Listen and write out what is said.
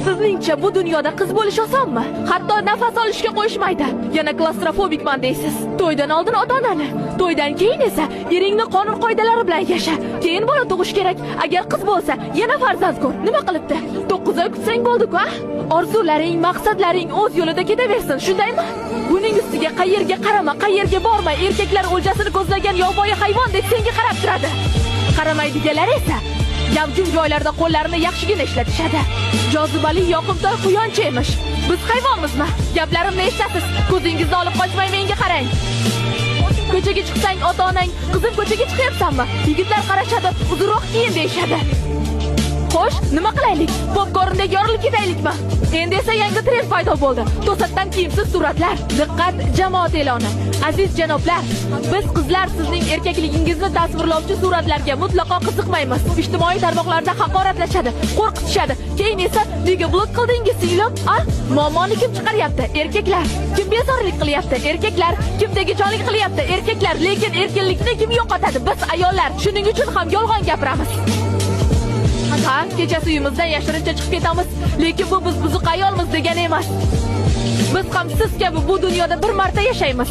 Sizningcha bu dunyoda qiz bo'lish osonmi? Hatto nafas olishga qo'yishmaydi. Yana klaustrofobikman deysiz. To'ydan oldin ota-onani, to'ydan keyin esa eringni qonun qoidalari bilan yasha. Keyin bola tug'ish kerak. Agar qiz bo'lsa, yana farzand ko'r. Nima qilibdi? 9 oy kutsang bo'ldi-ku, a? Orzularing, maqsadlaring o'z yo'lida ketaversin, shundaymi? Buning ustiga qayerga qarama, qayerga borma, erkaklar o'ljasini ko'zlagan yovvoyi hayvondek senga qarab turadi. Qaramaydiganlar esa gavjum joylarda qo'llarini yaxshigina ishlatishadi. Jozibali yoqimtoy quyoncha emish. Biz hayvonmizmi? Gaplarimni eshitasiz. Ko'zingizni olib qochmay menga qarang. Ko'chaga chiqsang ota-onang, "Qizim, ko'chaga chiqyapsanmi?" Yigitlar qarashadi, "Uzunroq kiyin" deyishadi. Xo'sh, nima qilaylik? Popkorndek yorilib ketaylikmi? Endi esa yangi trend paydo bo'ldi. To'satdan kiyimsiz suratlar. Diqqat, jamoat e'loni. Aziz janoblar, biz qizlar sizning erkakligingizni tasvirlovchi suratlarga mutlaqo qiziqmaymiz. Ijtimoiy tarmoqlarda haqoratlashadi, qo'rqitishadi. Keyin esa nega blok qildingiz singlim? A? Muammoni kim chiqaryapti? Erkaklar. Kim bezorilik qilyapti? Erkaklar. Kim tegajonlik qilyapti? Erkaklar. Lekin erkinlikni kim yo'qotadi? Biz ayollar. Shuning uchun ham yolg'on gapiramiz. Ha, kechasi uyimizdan yashirincha chiqib ketamiz, lekin bu biz buzuq ayolmiz degani emas. Biz ham siz kabi bu dunyoda bir marta yashaymiz.